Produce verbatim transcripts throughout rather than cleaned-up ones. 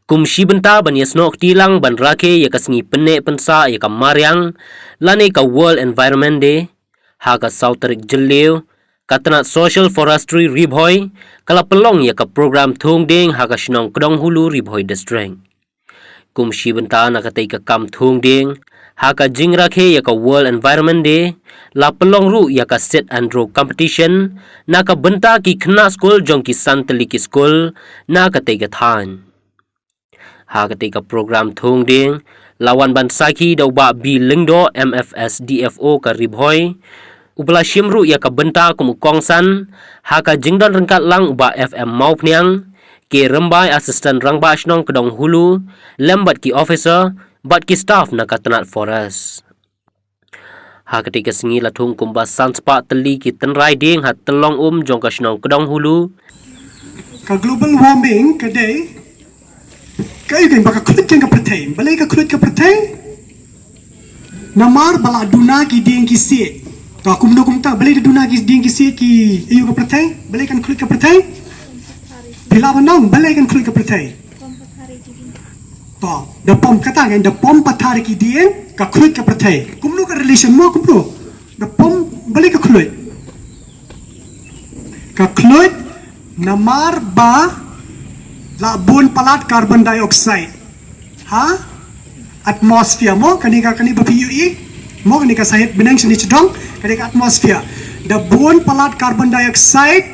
Kum shi bynta ban ïasnoh kti lang ban rakhe ïa ka sngi pynneh pynsah ïa ka mariang lane ka World Environment Day, ha ka saw tarik Jylliew, ka tnat Social Forestry Ri Bhoi ka la pynlong ïa ka program thung dieng ha ka shnong Kdonghulu, Ri Bhoi District. Kum shi bynta na katei ka kam thung dieng, ha ka jingrakhe ïa ka World Environment Day, la pynlong ruh ïa ka sit and draw competition na ka bynta ki khynnah skul jong ki san tylli ki skul na katei ka thaiñ. Ha katei ka program thung dieng, la wan ban sakhi da u Bah B Lyngdoh, M F S D F O ka Ri Bhoi, uba la shim ruh ïa ka bynta kum u kongsan ha ka jingdon ryngkat lang u Bah F M Mawphniang, ki Rymbai, Assistant Rangbah Shnong Kdonghulu, lem bad ki officer bad ki staff na ka tnat Forest. Ha katei ka sngi la thung kumba san spah tylli ki tynrai dieng ha tyllong um jong ka shnong Kdonghulu. Ka global warming ka dei ka ïa ka ba ka khluit ka pyrthei. Balei ka khluit ka pyrthei? Namar ba la duna ki dieng ki siej. Ta kumno kumta, balei da duna ki dieng ki siej ki ïa ka pyrthei? Balei kan khluit ka pyrthei? Phi lah ban ong balei kan khluit ka pyrthei? To, da pom kata kan, da pom pathar ki dieng, ka khluit ka pyrthei. Kumno ka relation mo kumno? Da pom, balei ka khluit? Ka khluit namar ba la bun palat carbon dioxide ha atmosphere mo, kane ka, kane ba phi ïohi mo, kane ka sahit bneng shane sha dong, kane ka atmosphere. Da bun palat carbon dioxide,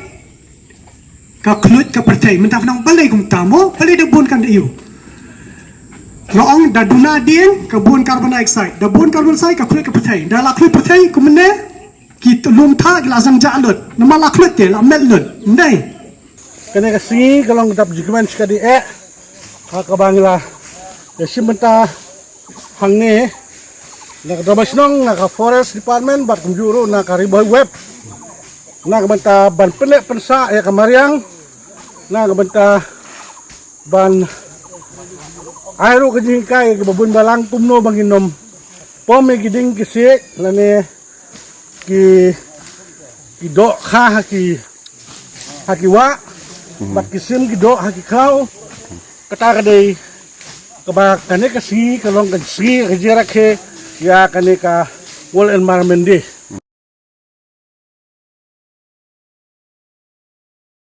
ka khluit ka pyrthei. Mynta phi ong balei kumta mo, balei da bun kan ïoh. Nga ong da duna dieng ka bun carbon dioxide, da bun carbon dioxide ka khluit ka pyrthei. Da la khluit pyrthei kumne ki lum tha ki la zang ja lut. Namar la khluit te la met lut. Ndai. Kane ka sngi ka long ka dap jingkmen shikatdei eh. Ha kaba ngi la ïa shim bynta hangne na ka Dorbar Shnong, na ka Forest Department bad kumjuh ruh na ka Ri Bhoi Web, na ka bynta ban pynneh pynsah ïa ka mariang, na ka bynta ban ai ruh ka jinghikai ïa kiba bun balang kumno ba ngin ym pom ïa ki dieng ki siej lane ki, ki doh kha ha ki, ha ki wah bad ki sim ki doh ha ki khlaw. Kata ka dei kaba kane ka sngi ka long ka sngi ka jingrakhe ïa kane ka World Environment Day.